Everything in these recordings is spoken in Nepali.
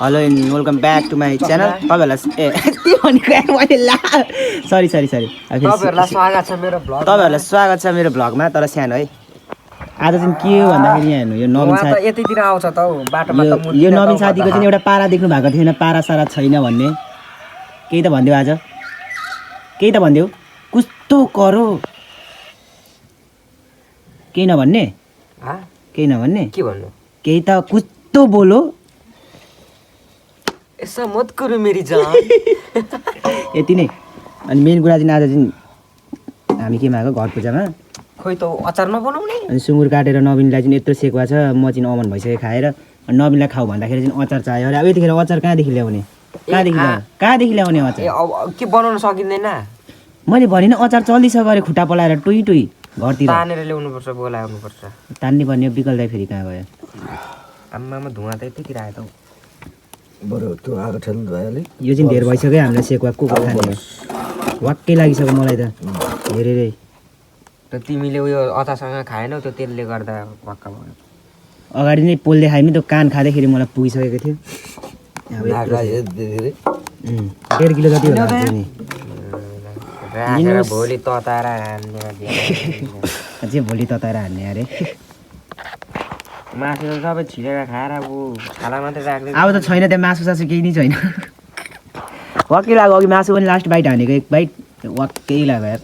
Hello and welcome back to my channel तपाईँहरूलाई सरी तपाईँहरूलाई स्वागत छ मेरो भ्लग तपाईँहरूलाई स्वागत छ मेरो भ्लगमा तर सानो है आज चाहिँ के हो भन्दाखेरि यहाँ हेर्नु यो नवीन साथी यतितिर आउँछ त हौ बाटोमा त यो नवीन साथीको चाहिँ एउटा पारा देख्नु भएको थिएन पारा सारा छैन भन्ने केही त भनिदेऊ आज केही त भनिदेऊ कस्तो करो केही नभन्ने केही नभन्ने के भन्नु केही त कस्तो बोलो ऐसा मत करो मेरी जान यति नै अनि मेन कुरा चाहिँ आज चाहिँ हामी के मागेको घर पूजामा खोइ त अचार नबनाउने अनि सुँगुर काटेर नवीनलाई चाहिँ यत्रो सेक भएको छ म चाहिँ अमन भइसक्यो खाएर अनि नवीनलाई खाऊ भन्दाखेरि चाहिँ अचार चाहियो अरे अब यतिखेर अचार कहाँदेखि ल्याउने कहाँदेखि ल्याउने अचार अब के बनाउन सकिँदैन मैले भने अचार चल्दिसक्यो अरे खुट्टा पलाएर टुई टुई घरतिर तानेर ल्याउनुपर्छ बोलाउनुपर्छ तान्ने पर्ने बिकल दाइ फेरि कहाँ गयो आम्मामा धुवा त यतितिर आयो त बरु त्यो आगो ठेल्नु भयो अलिक यो चाहिँ धेरै भइसक्यो हामीलाई सेकुवा को खाने वाक्कै लागिसक्यो मलाई त हेरेरै त तिमीले उयो अचारसँग खाएनौ त्यो तेलले गर्दा भक्का भयो अगाडि नै पोल्दै खायो नि त कान खाँदैखेरि मलाई पुगिसकेको थियो धेरै 1.5 किलो जति होला नि राखेर भोलि तताएर हान्ने अझै भोलि तताएर हान्ने अरे मासु त सबै छिरेर खाएर अब खाला मात्रै राख्दै अब त छैन त्यहाँ मासु सासु केही नै छैन वाक्कै लाग्यो अघि मासु पनि लास्ट बाइट हानेको एक बाइट वाक्कै लाग्यो यार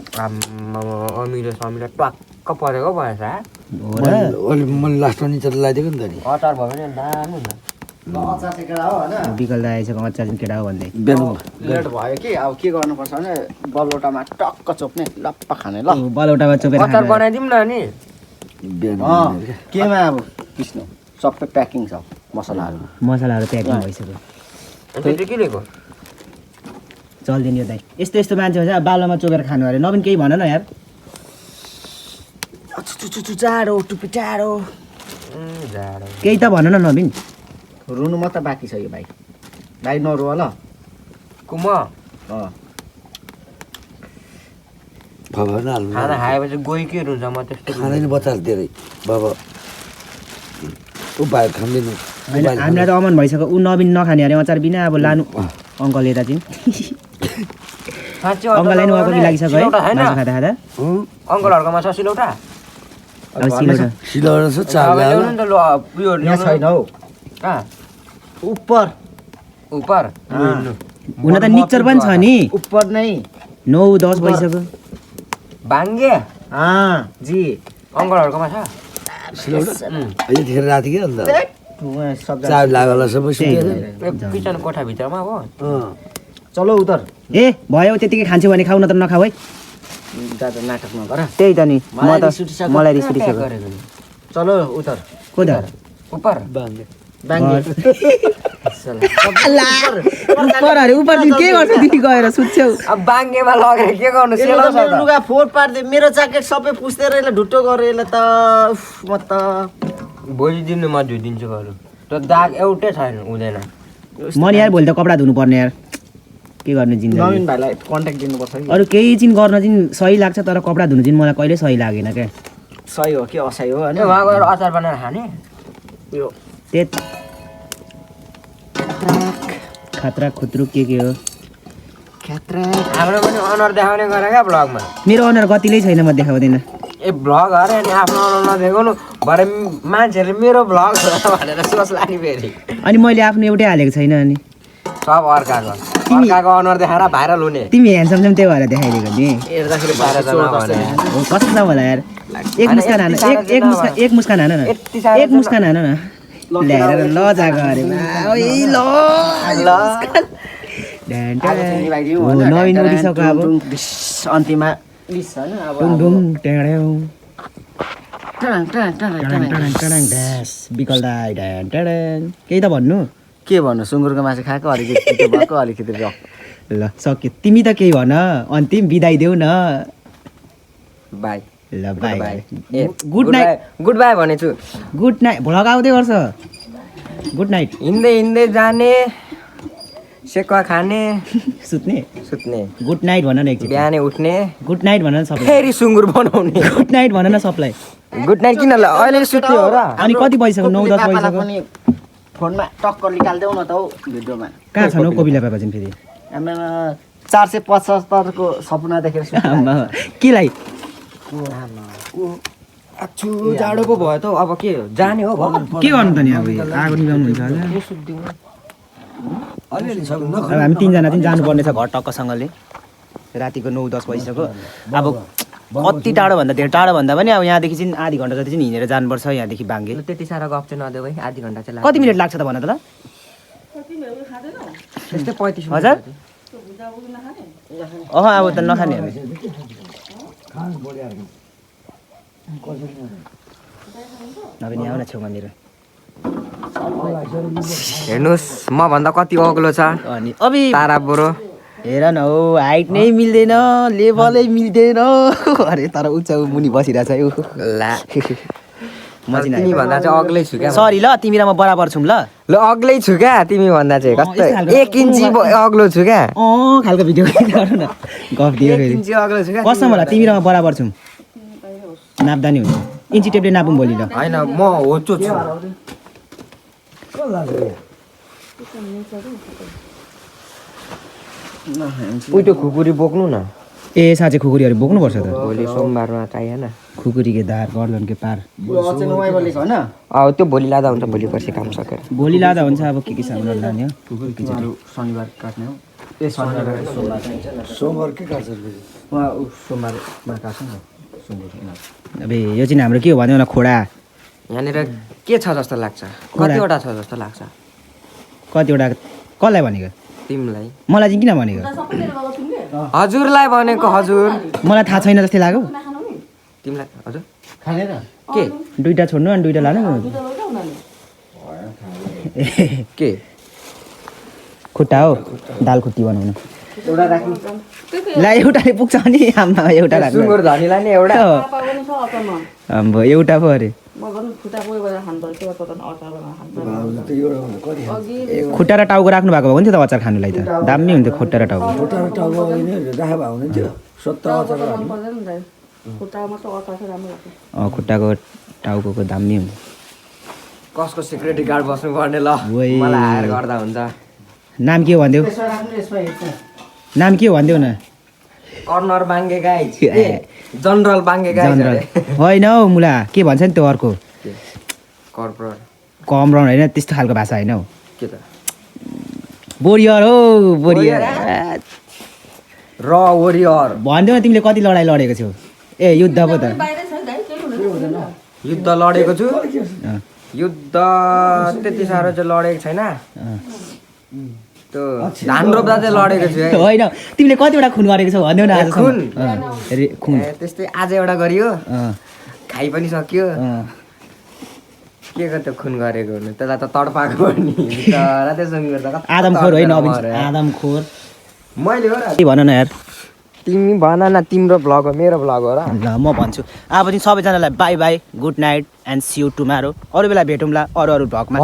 अमिलो समिलो टक्क परेको भएछ हो र मैले लास्टमा निचेर लगाइदिएको नि त नि अचार भयो भने दामी हुन्छ बिकल दाइ आइसक्यो अचार चाहिँ केटा हो भन्दै लेट भयो कि अब के गर्नुपर्छ भने बलौटामा टक्क चोप्ने लप्प खाने ल बलौटामा चोपेर अचार बनाइदिउँ न नि केमा अब पिस्नु सबै प्याकिङ छ मसलाहरू प्याकिङ भइसक्यो त्यो के लिएको चल्दैन यो दाइ यस्तो यस्तो मान्छे हुन्छ बालोमा चोपेर खानु अरे नवीन केही भन न यार चाँडो टुप्पी टाढो जाडो केही त भन न नवीन रुनु मात्र बाँकी छ यो भाइ भाइ नरुवा ल कुम भवन हाल्नु खाना खाएपछि गइ के हुन्छ म त्यस्तो खाँदैन बच्चाले धेरै बाबा ऊ बाहिर खाँदैन होइन हामीलाई त अमन भइसक्यो ऊ नवीन नखाने अरे अचार बिना अब लानु अङ्कल यता चाहिँ अङ्कललाई नि वाक्कै लागिसक्यो है मासु खाँदा खाँदा अङ्कलहरूकोमा छ सिलौटा अब सिलौटा सिलौटा छ चार ल्याउनु नि त ल उयो यहाँ छैन हौ कहाँ उपर उपर हुन त निक्चर पनि छ नि उपर नै 9-10 भइसक्यो भाङ्गे जी अङ्कलहरूकोमा छ सिलौटा यतिखेर राति के अन्त सब्जी चार लागल सबै सुकेर किचन कोठाभित्रमा हो चलो उतर ए भयो त्यतिकै खान्छु भने खाउ न त नखाऊ है दादा नाटक नगर त्यही त नि म त मलाई रिस उठिसक्यो चलो उतर को त उपर बाङ्गे उपर अरे उपर चाहिँ के गर्छ दिदी गएर सुत्छौ अब बाङ्गेमा लगेर के गर्नु सेलो छ मेरो लुगा फोहोर पारिदियो मेरो ज्याकेट सबै पुस्दै यसलाई ढुट्टो गरेर यसलाई त म त भोलि दिनु म धुइदिन्छु गरौँ त्यो दाग एउटै छैन हुँदैन म नि यार भोलि त कपडा धुनु पर्ने यार के गर्ने जिन्दगी नवीन भाइलाई कन्ट्याक्ट दिनुपर्छ कि अरू केही चाहिँ गर्न चाहिँ सही लाग्छ तर कपडा धुनु चाहिँ मलाई कहिले सही लागेन क्या सही हो कि असही हो होइन वहाँ गएर अचार बनाएर खाने यो खतरा खुत्रु के हो हाम्रो पनि अनुहार देखाउने गरे क्या भ्लगमा मेरो अनुहार गतिलै छैन म देखाउँदैन ए भ्लग अरे अनि आफ्नो अनुहार नदेखाउनु भरे मान्छेहरूले मेरो भ्लग भनेर सोच्ला नि फेरि अनि मैले आफ्नो एउटै हालेको छैन अनि सब अर्काको अनुहार देखाएर भाइरल हुने तिमी ह्यान्डसम चाहिँ त्यही भएर देखाइदिएको नि हेर्दाखेरि भाइरल भने हो कस्तो छ होला यार एक मुस्कान हान एक मुस्कान हान न एक मुस्कान हान न ल्याएर ल जाको अरे नवीन उठिसक्यो अब अन्तिममा टुङटुङ टेँड्याउ बिकल दाइ केही त भन्नु के भन्नु सुँगुरको मासु खाएको अलिकति भएको अलिकति रक ल सक्यो तिमी त केही भन अन्तिम बिदाई देऊ न बाई ल bye good night goodbye भनेछु गुड नाइट भ्लग आउँदै गर्छ गुड नाइट हिँड्दै हिँड्दै जाने सेकुवा खाने सुत्ने गुड नाइट भन न एकचोटि बिहानै उठ्ने गुड नाइट भन न सबलाई फेरि सुँगुर बनाउने गुड नाइट भन न सबलाई गुड नाइट किन अहिले सुत्ने हो र अनि कति बजिसक्यो 9-10 बजिसक्यो फोनमा टक्क निकालिदेऊ न त हौ भिडियोमा कहाँ छन् हौ कोपिला बाबा चाहिँ फेरि आमामा 475 को सपना देखेर आम्मा, केलाई आछु जाडो पो भयो त हौ, अब के जाने हो भन के गर्नु त नि अब आगो निभाउनु हुन्छ होला अलिअलि सक्नु अब हामी तिनजना चाहिँ जानुपर्ने छ घर टक्कसँगले रातिको 9-10 बजिसक्यो अब कति टाढो भन्दा धेरै टाढो भन्दा पनि अब यहाँदेखि चाहिँ आधी घन्टा जति चाहिँ हिँडेर जानुपर्छ यहाँदेखि बाङ्गे त्यति साह्रो गफ चाहिँ नदेऊ है, आधी घन्टा चाहिँ कति मिनट लाग्छ त भन त ल त्यस्तै 35 मिनट हजुर अह अब त नखाने हामी नभए नि आऊ न छेउमा मेरो हेर्नुहोस् म भन्दा कति अग्लो छ अनि अबि तारा बुढो हेर न हौ हाइट नै मिल्दैन लेभलै मिल्दैन अरे तर उच्च मुनि बसिरहेछ यो ला म चाहिँ तिमी भन्दा चाहिँ अग्लै छु क्या सरी ल तिमी र म बराबर छौँ ल ल अग्लै छु क्या तिमी भन्दा चाहिँ कस्तो यस्तो खालको- 1 इन्ची अग्लो छु क्या खालको भिडियो गरौँ न गफ दियो 1 फेरि इन्ची अग्लो छु क्या कसम होला तिमी र म बराबर छौँ नाप्दा नि हुन्छ इन्ची टेपले नापौँ भोलि ल होइन म होचो छु उइटो खुकुरी बोक्नु न ए साँच्चै खुकुरीहरू बोक्नुपर्छ त भोलि सोमबारमा चाहिएन खुकुरीको धार गर्दनको पार अचेन वाइ बोलेको होइन अब त्यो भोलि लाँदा हुन्छ, भोलि पर्सि काम सकेर भोलि लाँदा हुन्छ अब के सामान लाने हो शनिबार काट्ने हो ए शनिबार सोमबार के काट्छ उहाँ सोमबारमा काट्छ नि सुन्दै अब यो चाहिँ हाम्रो के हो भन्यो न खोडा यहाँनिर के छ जस्तो लाग्छ, कतिवटा छ जस्तो लाग्छ कतिवटा कसलाई भनेको तिमीलाई? मलाई चाहिँ किन भनेको हजुरलाई भनेको हजुर मलाई थाहा छैन जस्तै लाग्यो तिमीलाई हजुर खाने र के दुइटा छोड्नु अनि दुइटा लानु के खुट्टा हो दाल खुट्टी बनाउनु एउटा राख्नु ला एउटाले पुग्छ नि आम्मा एउटा राख्नु सुँगुर धनीलाई नि एउटा आम्बो एउटा पो अरे खुट्टा र टाउको राख्नु भएको हुन्थ्यो त अचार खानुलाई त दामी हुन्थ्यो खुट्टा र टाउको खुट्टा र टाउको राखे भए हुन्थ्यो 70 अचार खुट्टाको टाउको दामी हुन्छ कसको सिक्युरिटी गार्ड बस्नु पर्ने ल ओइ। मलाई हायर गर्दा हुन्छ। नाम के हो भनिदेऊ यसो राख्नु यसमा हेर्छ नाम के हो भनिदेऊ न कर्नर बाङ्गे गाई जनरल बाङ्गे गाई जनरल होइन हौ मुला के भन्छ नि त्यो अर्को कर्पोरल कमराउन होइन त्यस्तो खालको भाषा होइन हौ के त बोरियर हो बोरियर र वरियर भनिदेऊ न तिमीले कति लडाइँ लडेको छौ ए युद्ध पो त युद्ध लडेको छु अँ, युद्ध त्यति साह्रो चाहिँ लडेको छैन अँ। त्यो धान रोप्दा चाहिँ लडेको छु है होइन तिमीले कतिवटा खुन गरेको छौ भनिदेऊ न आजसम्म। खुन? अँ, खुन ए, त्यस्तै आज एउटा गरियो अँ, खाइ पनि सक्यो अँ। के को त्यो खुन गरेको हुनु त्यसलाई त तडपाएको नि तर त्यसो गर्दा कस्तो आदमखोर होइन तड्पेर अभिन मर्यो। आदमखोर मैले हो र के भन न यार तिमी भन न तिम्रो भ्लग हो मेरो भ्लग हो र ल म भन्छु अब चाहिँ सबैजनालाई bye bye good night and see you tomorrow अरू बेला भेटौँला अरू भ्लगमा